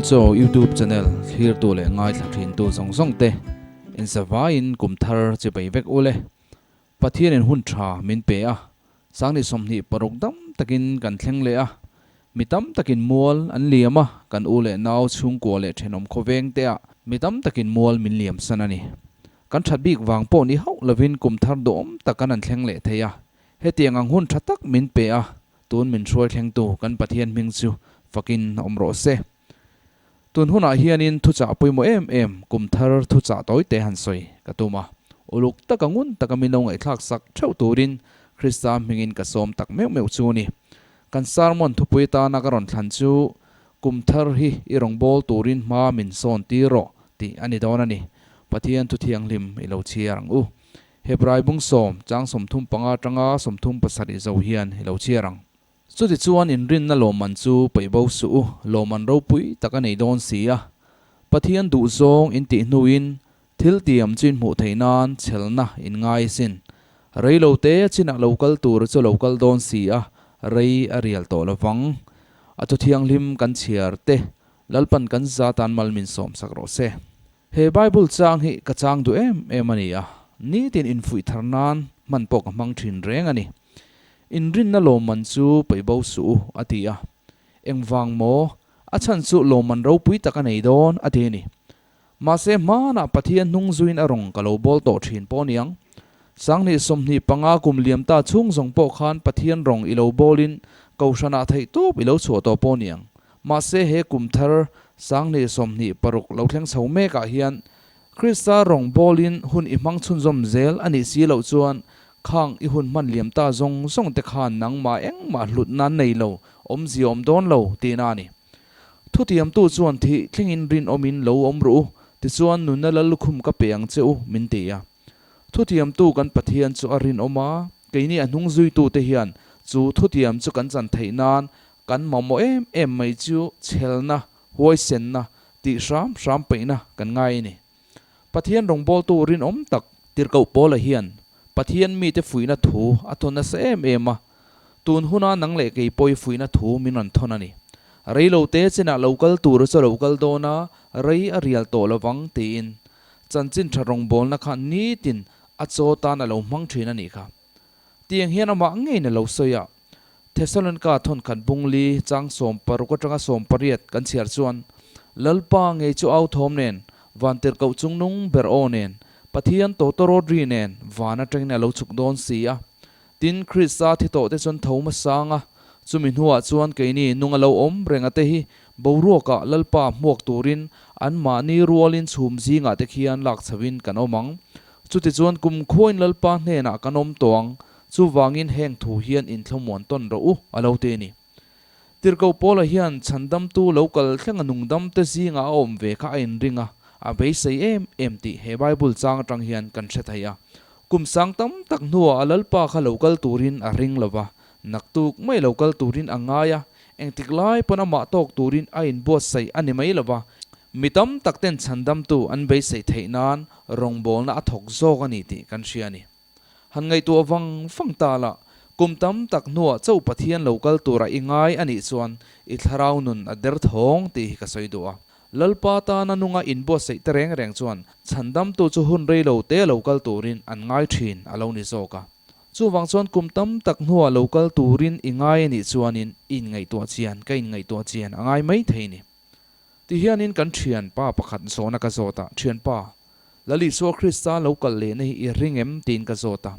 Chaw YouTube channel thlirtu leh ngaithla thintu zawng zawng te inzavaiin kum thar chibai vek ule. Pathianin hun tha min pe a, Sangni 26 dam takin kan thleng leh a, mi tam takin mual an liam a, kan u leh nau chhungkua leh thenawm khawveng te ah mi tam takin mual min liam san a ni. Kan that bik vang pawh ni hauh lovin kum thar duhawm tak kan han thleng leh thei a, hetiang ang hun tha tak min pe a, tun min hruai thlengtu kan Pathian hming chu fakin awm rawh se. Tun hunah hianin thuchah pawimawh em em kum thar thuchah tawi te han sawi ka tum a, uluk taka ngun taka min lo ngaihthlak sak theuh turin Krista hmingin ka sawm tak meuh meuh chu a ni. Kan sermon thupui atana ka rawn thlan chu Kum thar hi i rawngbâwl turin hma min sawn tir rawh tih a ni dawn a ni. Pathian thu thianghlim i lo chhiar ang u. Hebrai bung sawm chang 35 atanga 37 zo hian i lo chhiar ang. Chutichuan inrinna lawmman chu peih bo suh u, lawmman ropui tak a nei dawn si a. Pathian duhzawng in tih hnuin thil tiam chu in hmuh theih nan chhelna in ngai asin. Rei lo te chinah lo kal tur chu lo kal dawn si a, rei a rial tawh lovang. A thu thianghlim kan chhiar te, Lalpan kan za tan mal min sawmsak rawh se. He Bible chang hi ka chang duh em em a ni a, nitin infuih thar nan hman pawh ka hmang thin reng a ni. Inrinna lawmman chu peih bo suh u, a ti a. Engvang maw? A chhan chu lawmman ropui tak a nei dawn, a ti a ni. Mahse hmanah Pathian hnung zuiin a rawng ka lo bawl tawh thin pawh niang. 2025 kum liam ta chhung zawng pawh khan Pathian rawng i lo bawlin Kohhranah theihtawp i lo chhuah tawh pawh niang. Mahse he kum thar 2026 lo thleng chho mekah hian Krista rawng bawlin hun i hmang chhunzawm zel a nih si loh chuan khang i hun hman liam ta zawng zawng te khan nangmah engmah hlutna an nei lo, awmzia awm dawn lo tihna a ni. Thutiamtu chuan thih thlengin rinawmin lo awm ru u, tichuan nunna lal lukhum ka pe ang che u min ti a. Thutiamtu kan Pathian chu a rinawm a, keini a hnung zuitute hian chu thutiam chu kan chan theih nan Kan mamawh em em mai chu chhelna, huaisenna, tih hram hram peihna kan ngai a ni. Pathian rawngbawltu rinawm tak Tirhkoh Paula hian Pathian mite fuihna thu a thawn nasa em em a, tun huna nang leh kei pawh i fuihna thu min rawn thawn a ni. Rei lo te chinah lo kal tur chu a lo kal dawn a, rei a rial tawh lovang tiin chanchin tha rawngbawlna kha nitin a chaw tan a lo hmang thin a nih kha. Tiang hian amah ngeiin a lo sawi a, Thesalonika thawnkhat bungli chang 16 atanga 18 kan chhiar chuan, Lalpa ngei chu au thawm nen, vantirhkoh chungnung ber aw nen, Pathian tawtawrawt ri nen van atangin a lo chhuk dawn si a. Tin, Krista thi tawhte chuan tho hmasang a, chumi hnuah chuan keini nung a lo awm reng ate hi boruakah Lalpa hmuak turin anmahni rualin chhum zingah te khian lak chhoin kan awm ang. Chutichuan kumkhuain Lalpa hnenah kan awm tawh ang, chuvangin heng thu hian inthlamuan tawn rawh u, a lo ti a ni. Tirhkoh Paula hian chhandamtu lo kal thlenga nungdamte zingah a awm ve kha a inring a, a beisei em em tih he Bible chang atang hian kan hre thei a. Kum sang tam tak hnuah a Lalpa kha lo kal turin a ring lo va, naktuk mai lo kal turin a ngai a, engtik lai pawn amah tawk turin a inbuatsaih a ni mai lo va, Mi tam tak ten chhandamtu an beisei theih nan rawngbawlna a thawk zawk a ni tih kan hria a ni. Han ngaihtuah vang vang ta la, kum tam tak hnuah chauh Pathian lo kal tura i ngai a nih chuan i thlarau nun a der thawng tih hi ka sawi duh a. Lalpa tana nunga inbuatsaih te reng reng chuan chhandamtu chu hun rei lo te lo kal turin an ngai thin a lo ni zawk a. Chuvang chuan kum tam tak hnuah lo kal turin i ngai a nih chuanin i inngaihtuah chian ka inngaihtuah chian a ngai mai thei ni. Ti hianin kan thianpa pakhat zawhna ka zawt a, Thianpa, Lal Isua Krista lo kal lehna hi i ring em? tiin ka zawt a.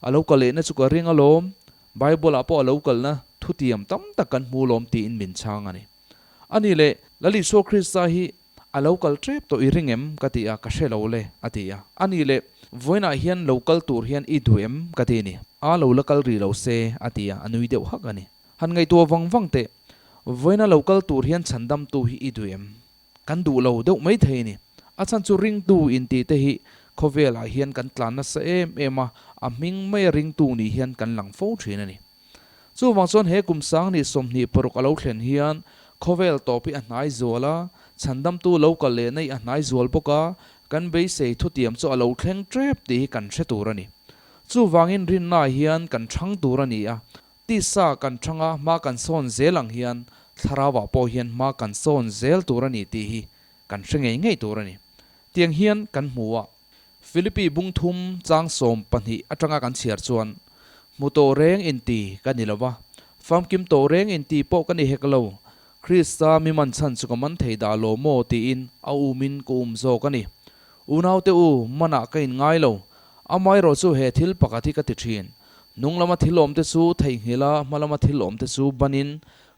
A lo kal lehna chu ka ring alawm, Bible-ah pawh a lo kalna thutiam tam tak kan hmu lawm tiin min chhang a ni. A nih leh, Lal Isua Krista hi a lo kal tep tawh i ring em? ka ti a, Ka hre lo le, a ti a. A nih leh, vawiinah hian lo kal tur hian i duh em? ka ti a ni. A lo la kal rih lo se, a ti a, a nui deuh hak a ni. Han ngaihtuah vang vang teh, vawiina lo kal tur hian chhandamtu hi i duh em? Kan duh lo deuh mai thei a ni. A chhan chu ringtu intih te hi khawvelah hian kan tlan nasa em em a, a hming maia ringtu nih hian kan lang fo thin a ni. Chuvang chuan he kum 2026 a lo thlen hian khawvel tawp hi a hnai zual a, chhandamtu lo kal leh na hi a hnai zual bawk a, kan beisei thutiam chu a lo thleng tep tih hi kan hre tur a ni. Chuvangin rinna hian kan chhang tur a ni a, Tisa kan thanga hma kan sawn zel ang hian thlarauah pawh hian hma kan sawn zel tur a ni tih hi kan hre ngei ngei tur a ni. Tiang hian kan hmu a. Philippi bung thum chang 12 atanga kan chhiar chuan, Hmu tawh reng inti ka ni lo va, famkim tawh reng inti pawh ka ni hek lo, Krista mi man chhan chu ka man thei dah lo maw tiin a umin ka um zawk a ni. Unaute u, manah ka inngai lo. Amaherawh chu he thil pakhat hi ka ti thin. Hnung lama thil awmte chu theihnghilh a, hma lama thil awmte chu banin,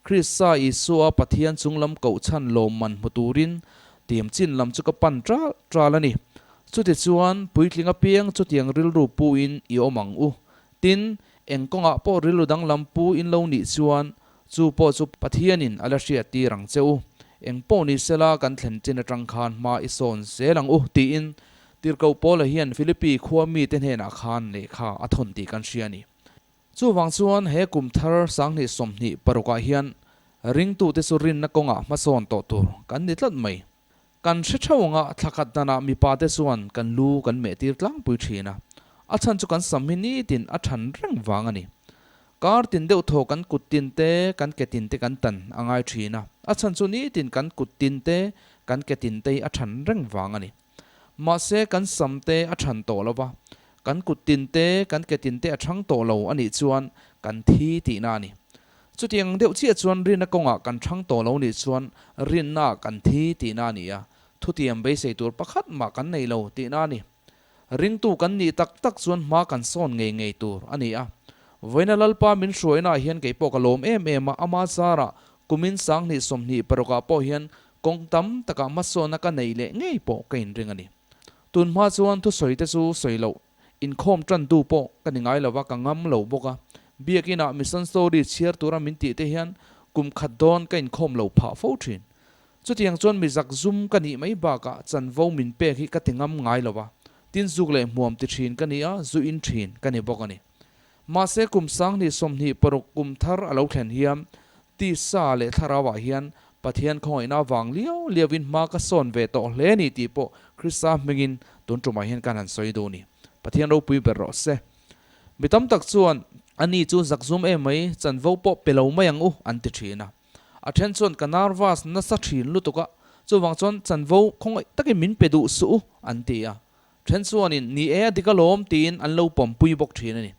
Krista Isua Pathian chung lam kohchhan lawmman hmu turin tiam chin lam chu ka pan ṭal ṭal a ni. Chutichuan, puitling apiang chutiang rilru puin i awm ang u. Tin, eng kawngah pawh rilru danglam pu in lo nih chuan, chu pawh chu Pathianin a la hriat tir ang che u. Eng pawh ni sela kan thlen chin aṭang khan hma i sawn zel ang u, tiin Tirhkoh Paula hian Philippi khua mite hnenah khan lehkha a thawn tih kan hria a ni. Chuvang chuan he kum thar 2026ah hian ringtute chu rinna kawngah hmasawn tawh tur kan ni tlat mai. Kan hre theuh anga thla khat danah mipate chuan kan lu kan meh tir tlangpui thin a, a chhan chu kan sam hi nitin a than reng vang a ni. Kar tin deuh thaw kan kut tin te, kan ke tin te kan tan a ngai thin a, a chhan chu nitin kan kut tin te, kan ke tin te hi a than reng vang a ni. Mahse kan sam te a than tawh lo va, kan kut tin te, kan ke tin te a thang tawh lo a nih chuan kan thi tihna a ni. Chutiang deuh chiah chuan rinna kawngah kan thang tawh lo nih chuan rinnaah kan thi tihna a ni a, thutiam beisei tur pakhat mah kan nei lo tihna a ni. Ringtu kan nih tak tak chuan hma kan sawn ngei ngei tur a ni a. Vawiina Lalpa min hruainaah hian kei pawh ka lawm em em a, ama zarah kumin 2026ah pawh hian kawng tam takah hmasawnna ka nei leh ngei pawh ka inring a ni. Tun hma chuan thusawi te chu sawi loh Inkhawm tantu pawh ka ni ngai lova, ka ngam lo bawk a. Biakinah mission story chhiar tura min tih te hian kum khat dawn ka inkhawm lo phah fo thin. Chutiang chuan mi zak zum ka nih mai bakah chanvo min pek hi ka ti ngam ngai lova, tin zuk leh hmuam ti thin ka ni a, zu in thin ka ni bawk a ni. Mahse kum 2026 kum thar a lo thlen hian tisa leh thlarauah hian Pathian khawngaihna vang liau liauin hma ka sawn ve tawh hle ni tih pawh Krista hmingin tun tumah hian kan han sawi duh ni. Pathian ropui ber rawh se. Mi tam tak chuan, Ani chu zakzum em mai, chanvo pawh pe lo mai ang u, an ti thin a. A then chuan ka nervous nasa thin lutuk a, chuvang chuan chanvo khawngaih takin min pe duh suh u, an ti a. Then chuanin, Ni e, a dik alawm, tiin an lo pawmpui bawk thin a ni.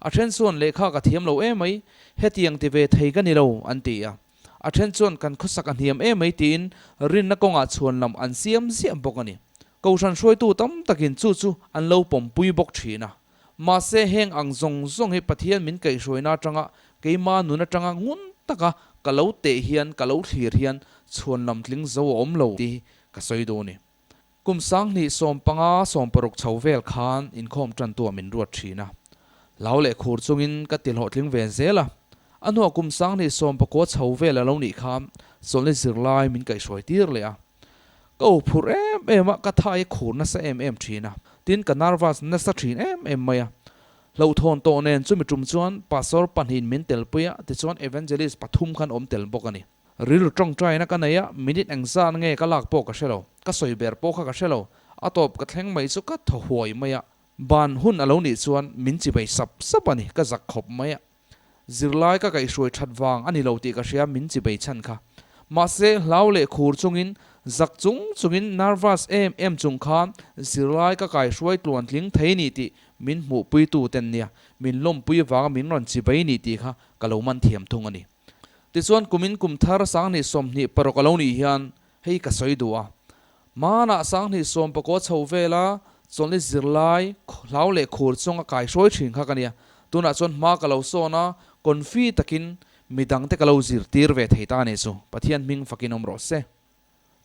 A then chuan, Lehkha ka thiam lo emai, hetiang ti ve thei ka ni lo, an ti a. A then chuan kan khawsak a hniam emai tiin rinna kawngah chhuan lam an siam ziah bawk a ni. Kohhran hruaitu tam takin chu chu an lo pawmpui bawk thin a. Mahse heng ang zawng zawng hi Pathian min kaihhruaina atanga keima nun atanga ngun taka ka lo teh hian ka lo thlir hian chhuan lam tling zo a awm lo tih hi ka sawi duh a ni. Kum 2015 16 chho vel khan inkhawm tantu ah min ruat thin a. Hlau leh khur chungin ka ti hlawhtling ve zel a. A hnuah kum 2019 chho vel a lo nih khan chawlhni zirlai min kaihhruai tir leh a. Ka u phurh em em a, ka thai khur nasa em em thin a. Tin, ka nervous nasa thin em em mai a. Hlauhthawn tawh nen chumi tum chuan pastor pahnihin min telpui a, tichuan evangelist pathum khan awm tel bawk a ni. Rilru tawngtaina ka nei a, minute engzat nge ka lak pawh ka hre lo, ka sawi ber pawh kha ka hre lo, a tawp ka thleng mai chu ka thaw huai mai a, ban hun a lo nih chuan min chibei sap sap a ni, ka zak khawp mai a, zirlai ka kaihhruai that vang a ni lo tih ka hria min chibei chhan kha. Mahse hlau leh khur chungin, zak chung chungin nervous em em chung khan zirlai ka kaihhruai tluan tling thei ni tih min hmuhpuitu ten nia, min lawmpui vanga min rawn chibei ni tih kha ka lo man thiam thung a ni. Tichuan kumin kum thar 2026 a lo nih hian hei ka sawi duh a. Hmanah 2019 chho vela chawlhni zirlai hlau leh khur chunga kai hruai thin kha ka nia. Tunah chuan hma ka lo sawn a, confi takin midangte ka lo zirtir ve thei ta a ni chu. Pathian hming fakin awm rawh se.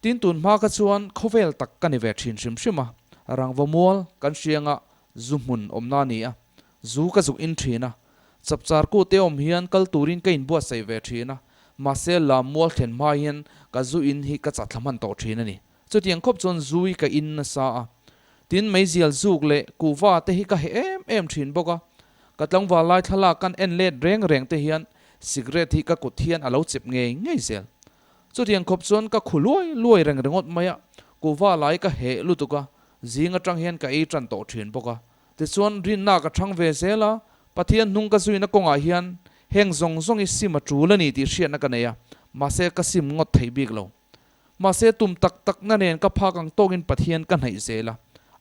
Tin tun hma kha chuan khawvel tak ka ni ve thin hrim hrim a, rangva mual kan hrianga zu hmun awmna a ni a, zu ka zuk in thin a, chapchar kute awm hian kal turin ka inbuatsaih ve thin a, mahse lam mual thlen hma hian ka zu in hi ka chatthla hman tawh thin a ni. Chutiang khawp chuan zui ka in nasa a, tin meizial zuk leh kuhva te hi ka heh em em thin bawk a, ka tlangval lai thlalak kan en let reng reng te hian cigarette hi ka kut hian a lo chep ngei ngei zel. Chutiang khawp chuan ka khu luai luai reng ringawt mai a, kuhva lai ka heh lutuk a, zing atang hian ka ei tan tawh thin bawk a. Tichuan rinna ka thang ve zel a, Pathian hnung ka zuina kawngah hian heng zawng zawng hi sim a tul a ni tih hriatna ka nei a. Mahse ka sim ngawt thei bik lo. Mahse tum tak tak na nen ka phak ang tawkin Pathian ka hnaih zel a.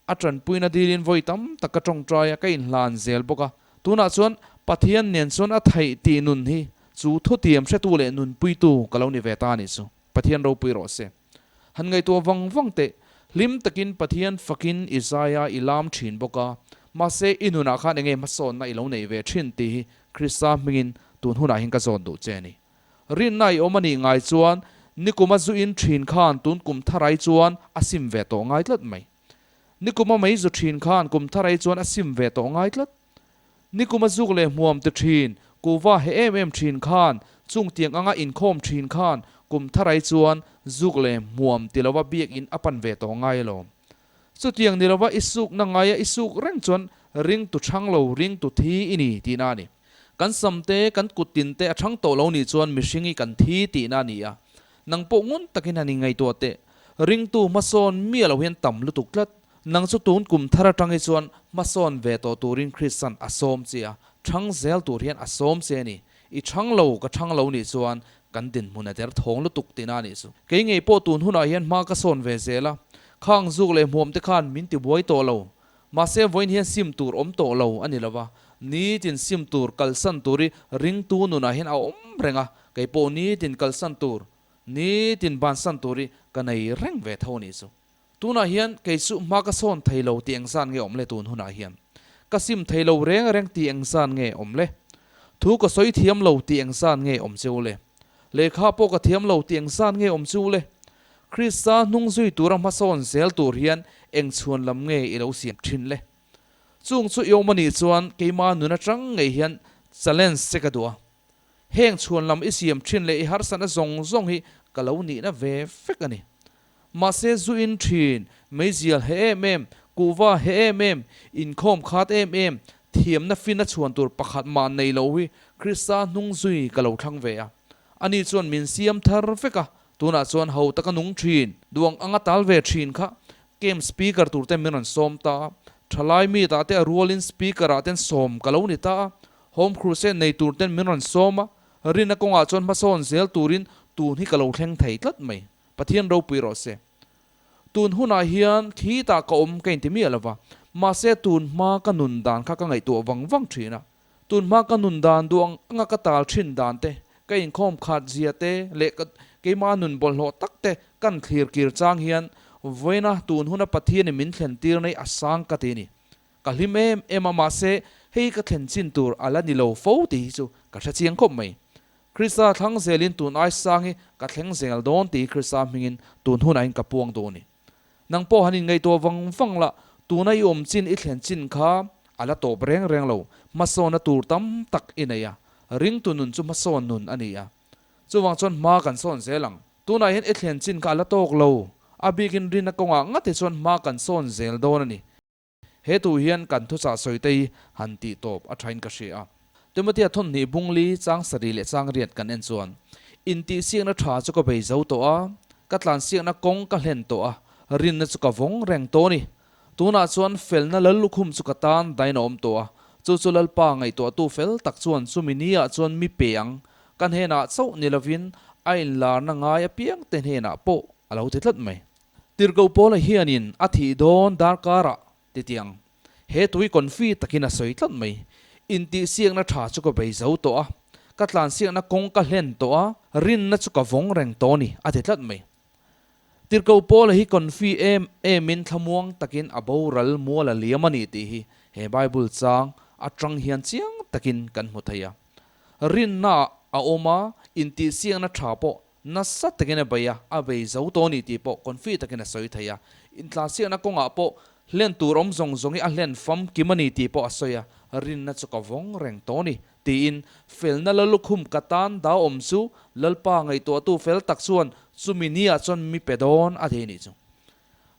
A tanpuina dilin vawi tam tak ka tawngtai a, ka inhlan zel bawk a. Tunah chuan Pathian nen chuan a theih tih nun hi chu thutiam hretu leh nunpuitu ka lo ni ve ta a nih chu. Pathian ropui rawh se. Han ngaihtuah vang vang teh, hlim takin Pathian fakin i zai a, i lam thin bawk a, mahse i nunah khan enge hmasawnna i lo nei ve thin tih hi Krista hmingin tun hunah hian ka zawn duh che a ni. Rinna i awm a nih ngai chuan nikuma zu in thin khan tun kum tharai chuan a sim ve tawh ngai tlat mai. Nikuma mei zu thin khan kum tharai chuan a sim ve tawh ngai tlat. Nikuma zuk leh hmuam ti thin, kuva he em em thin khan, chung tiang anga inkhawm thin khan kum tharai chuan zuk leh hmuam ti lova biakinn a pan ve tawh ngai alawm. Chutiang ni lova i sukna ngaia i suk reng chuan ringtu chhang lo, ringtu thi i ni tihna a ni. Kan sam te, kan kut tin te a chhang tawh lo nih chuan mihring i kan thi tihna a ni a. Nang pawh ngun takin han ingaihtuah teh. Ringtu hmasawn miah lo hian tam lutuk tlat. Nang chu tun kum thar atang hi chuan hmasawn ve tawh turin Kristan a sawm che a, chhang zel tur hian a sawm che a ni. I chhang lo, ka chhang lo nih chuan kan dinhmun a der thawng lutuk tihna a nih chu. Kei ngei pawh tun hunah hian hma ka sawn ve zel a, khang zuk leh hmuam te khan min ti buai tawh lo. Mahse vawiin hian sim tur awm tawh lo a ni lo va, nitin sim tur kalsan tur hi ringtu nunah hian a awm reng a, kei pawh nitin kalsan tur, nitin bansan tur hi ka nei reng ve tho a nih chu. Tunah hian kei chu hma ka sawn thei lo tih engzan nge awm le tun hunah hian? Ka sim thei lo reng reng tih engzan nge awm le? Thu ka sawi thiam lo tih engzan nge awm cheu le? Lehkha pawh ka thiam lo tih engzan nge awm cheu le? Krista hnung zui tura hmasawn zel tur hian eng chhuan lam nge i lo siam thin le? Chung chu i awm a nih chuan keima nun atang ngei hian challenge che ka duh a. Heng chhuan lam i siam thin leh i harsatna zawng zawng hi ka lo nihna ve vek a ni. Mahse zu in thin, meizial he em em, kuhva he em em, inkhawm khat em em, thiamna fina chhuan tur pakhat mah nei lo hi Krista hnung zui ka lo thlang ve a. Ani chuan min siam thar vek a, tunah chuan ho taka nung thin, duang anga tal ve thin kha camp speaker tur ten min rawn sawm ta a, thalai mi tah te a rualin speaker ah ten sawm ka lo ni ta a, Home Crusade nei tur ten min rawn sawm a, rinna kawngah chuan hmasawn zel turin tun hi ka lo thleng thei tlat mai. Pathian ropui rawh se. Tun hunah hian khitah ka awm ka inti miah lova, mahse tun hma ka nun dan kha ka ngaihtuah vang vang thin a. Tun hma ka nun dan duh ang anga ka tal thin dan te, ka inkhawm khat zia te leh ka keimah nun bawlhhlawh tak te kan thlir kir chang hian vawiina tun huna Pathianin min thlen tir nei a sang ka ti a ni. Ka hlim em em a mahse hei ka thlen chin tur a la ni lo fo tih hi chu ka hre chiang khawp mai. Krista thlang zelin tun ai sang hi ka thleng zel dawn tih hi Krista hmingin tun hunah in ka puang dawn ni. Nang pawh han inngaihtuah vang vang la, tuna i awm chin i thlen chin kha a la tawp reng reng lo, hmasawnna tur tam tak i nei a, ringtu nun chu hmasawn nun a ni a. Chuvang chuan hma kan sawn zel ang. Tunah hian i thlen chin kha a la tawk lo, a bikin rinna kawngah ngat hi chuan hma kan sawn zel dawn a ni. He tu hian kan thuchah sawite hi han tih tawp a thain ka hria a. Timothea thawnhnih bungli chang sarih leh chang riat kan en chuan, Intihsiakna tha chu ka bei zo tawh a, ka tlansiakna kawng ka hlen tawh a, rinna chu ka vawng reng tawh a ni. Tunah chuan felna lal lukhum chu ka tan dain a awm tawh a, chu chu Lalpa ngaihtuahtu fel tak chuan chumi niah chuan mi pe ang, ka hnenah chauh ni lovin a inlarna ngai apiangte hnenah pawh a lo ti tlat mai. Tirhkoh Paula hianin a thih dawn darkarah titiang he tui confi takin a sawi tlat mai. Intihsiakna tha chu ka bei zo tawh a, ka tlansiakna kawng ka hlen tawh a, rinna chu ka vawng reng tawh a ni a ti tlat mai. Tirhkoh Paula hi confi em emin thlamuang takin a boral mual a liam a ni tih hi he Bible chang atang hian chiang takin kan hmu thei a. Rinna a awm a, intihsiakna tha pawh Nasa takin a bei a, a bei zo tawh a ni tih pawh confi takin a sawi thei a. Intlansiakna kawngah pawh hlen tur awm zawng zawng hi a hlen famkim a ni tih pawh a sawi a, rinna chu ka vawng reng tawh a ni tiin felna la lukhum ka tan da awm chu Lalpa ngaihtuahtu fel tak chuan chumi niah chuan mi pe dawn a ti a nih chu.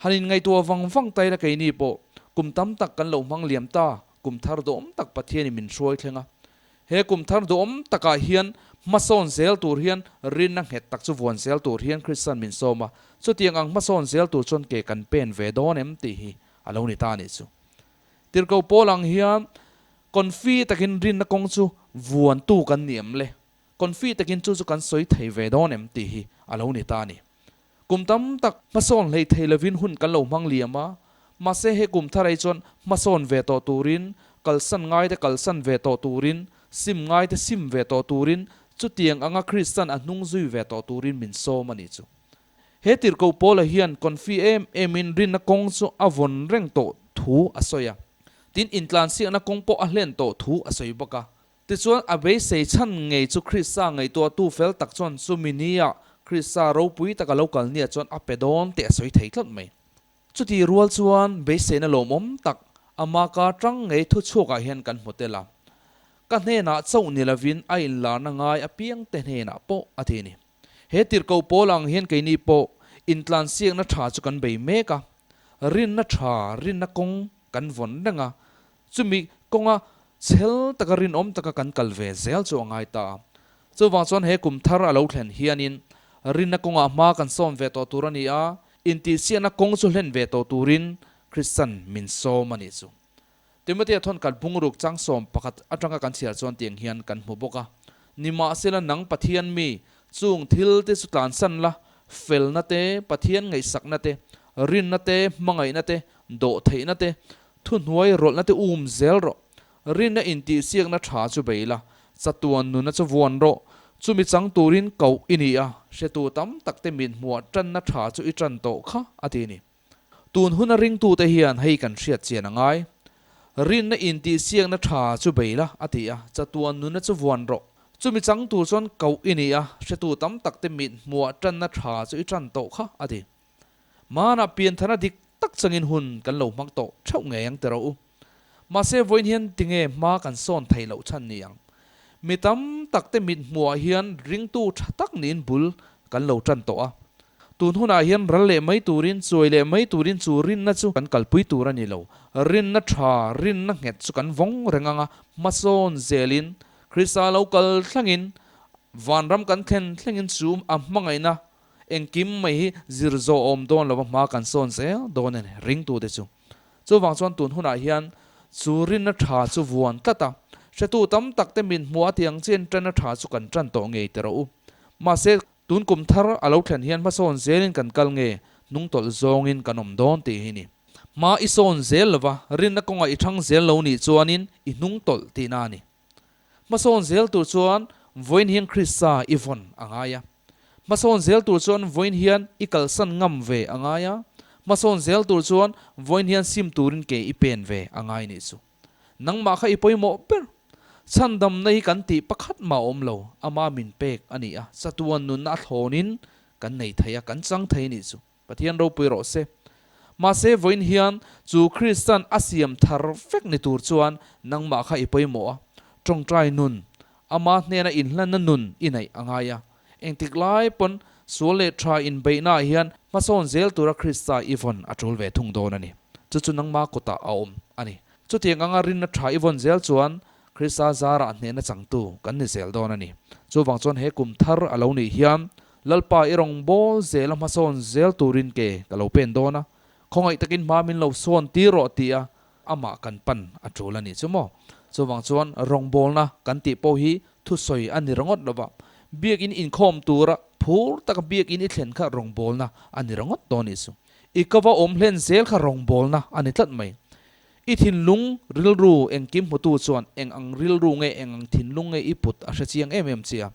Han inngaihtuah vang vang ta ila keini pawh kum tam tak kan lo hmang liam ta, kum thar duhawm tak Pathianin min hruai thleng a. He kum thar duhawm takah hian hmasawn zel tur hian rinna nghet tak chu vuan zel tur hian Kristian min sawm a, chutiang ang hmasawn zel tur chuan ke kan pen ve dawn em tih hi a lo ni ta a nih chu. Tirhkoh Paul ang hian confi takin rinna kawng chu vuantu kan ni em le? Confi takin chu chu kan sawi thei ve dawn em tih hi a lo ni ta a ni. Kum tam tak hmasawn hlei thei lovin hun kan lo hmang liam a, mahse he kum tharai chuan hmasawn ve tawh turin, kalsan ngaite kalsan ve tawh turin, sim ngaite sim ve tawh turin, chutiang anga Kristan a hnung zui ve tawh turin min sawm a nih chu. He tirhkoh Paula hian confi em emin rinna kawng chu a vawn reng tawh thu a sawi a, tin intlansiakna kawng pawh a hlen tawh thu a sawi bawk a. Tichuan, a beisei chhan ngei chu Krista ngaihtuahtu fel tak chuan chumi nia Krista ropui taka lo kal nia chuan a pe dawn tih a sawi thei tlat mai. Chutih rual chuan beiseina lawmawm tak ama ka tang ngei thu chhuakah hian kan hmu tel a. Ka hnenah chauh ni lovin a inlarna ngai apiangte hnenah pawh a ti a ni. He tirhkoh pawl ang hian keini pawh intlansiakna tha chu kan bei mek a, rinna tha, rinna kawng kan vawn reng a, Chumi kawnga chhel taka rinawm taka kan kal ve zel chu a ngai ta a. Chuvang chuan he kum thar a lo thlen hianin rinna kawngah hma kan sawm ve tawh tur a ni a, intihsiakna kawng chu hlen ve tawh turin Kristian min sawm a nih chu. Timothea thawn kal bungruk chang 11 atanga kan chhiar chuan tiang hian kan hmu bawk a, Nimahsela nang Pathian mi, chung thil te chu tlansan la, felna te, Pathian ngaihsakna te, rinna te, hmangaihna te, dawhtheihna te, Thuhnuai rawlhna te um zel rawh. Rinna intihsiakna tha chu bei la, chatuan nuna chu vuan rawh. Chumi chang turin koh i ni a, hretu tam tak te mit hmuah tanna tha chu i tan tawh kha, a ti a ni. Tun huna ringtute hian hei kan hriat chian a ngai. Rinna intihsiakna tha chu bei la, a ti a, chatuan nuna chu vuan rawh. Chumi chang tur chuan koh i ni a, hretu tam tak te mit hmuah tanna tha chu i tan tawh kha, a ti. Hmanah pianthana dik tak changin hun kan lo hmang tawh theuh ngei ang tiraw u. Mahse vawiin hian tinge hma kan sawn theih loh chhan ni ang. Mi tam tak te mit hmuhah hian ringtu tha tak niin bul kan lo tan tawh a. Tun hunah hian ral leh mai turin, chuai leh mai turin chu rinna chu kan kalpui tur a ni lo. Rinna tha, rinna nghet chu kan vawng reng ang a, hmasawn zelin Krista lo kal thlengin vanram kan thlen thlengin chu a hmangaihna Engkim mai hi zir zawh awm dawn lova hma kan sawn zel dawn a ni, ringtute chu. Chuvang chuan tun hunah hian chu rinna tha chu vuan tlat a, hretu tam tak te min hmuh a tiang chian tanna tha chu kan tan tawh ngei teh rawh u. Mahse, tun kum thar a lo thlen hian hmasawn zelin kan kal nge, hnungtawlh zawngin kan awm dawn tih hi ni. Hma i sawn zel lova, rinna kawngah i thang zel lo nih chuanin i hnungtawlh tihna a ni. Hmasawn zel tur chuan vawiin hian Krista i vawn a ngai a. Hmasawn zel tur chuan vawiin hian i kalsan ngam ve a ngai a. Hmasawn zel tur chuan vawiin hian sim turin ke i pen ve a ngai nih chu. Nangmah kha i pawimawh ber. Chhandamna hi kan tih pakhat mah a awm lo, ama min pek a ni a, chatuan nunna a thlawnin kan nei thei a, kan chang thei nih chu. Pathian ropui rawh se. Mahse vawiin hian chu Kristan a siam thar vek ni tur chuan nangmah kha i pawimawh a, tawngtai nun, ama hnena inhlanna nun i neih a ngai a. Engtik lai pawn sual leh tha inbeihnaah hian hmasawn zel tura Krista i vawn a tul ve thung dawn a ni. Chu chu nangmah kutah a awm a ni. Chutiang anga rinna tha i vawn zel chuan Krista zarah hnehna changtu kan ni zel dawn a ni. Chuvang chuan he kum thar a lo nih hian Lalpa i rawn bawl zel a hmasawn zel turin ke ka lo pen dawn a, khawngaih takin hma min lo sawn tir rawh ti a amah kan pan a tul a nih chu maw. Chuvang chuan rawngbawlna kan tih pawh hi thusawi a ni ringawt lova, biakin inkhawm tura phur taka biakin i thlen kha rawngbawlna a ni ringawt dawn nih chu. I ka va awm hlen zel kha rawngbawlna a ni tlat mai. I thinlung rilru engkim hmutu chuan eng ang rilru nge eng ang thinlung nge i put a hre chiang em em che a.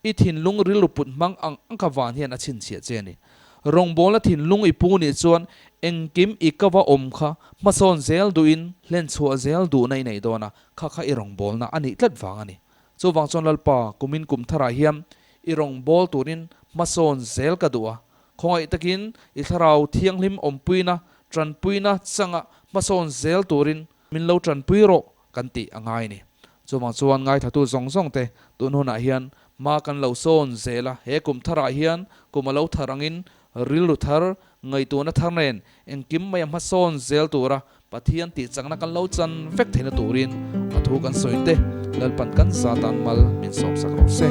I thinlung rilru put hmang ang ang kha van hian a chhinchhiah che a ni. Rawngbawlna thinlung i pu nih chuan engkim i ka va awm kha hmasawn zel duhin hlenchhuah zel duhna i nei dawn a, kha kha i rawngbawlna a nih tlat vang a ni. Chuvang chuan Lalpa, kumin kum tharah hian i rawngbâwl turin hmasawn zel ka duh a, khawngaih takin i thlarau thianghlim awmpuina, tanpuina changa hmasawn zel turin min lo tanpui rawh kan tih a ngai a ni. Chuvang chuan ngaithlatu zawng zawng te tun hunah hian hma kan lo sawn zel a, he kum tharah hian kum a lo thar angin rilru thar, ngaihtuahna thar nen engkim mai a hmasawn zel tura Pathian tih chakna kan lo chan vek theihna turin a thu kan sawi te Lalpan kan zatan mal min sawmsak rawh se.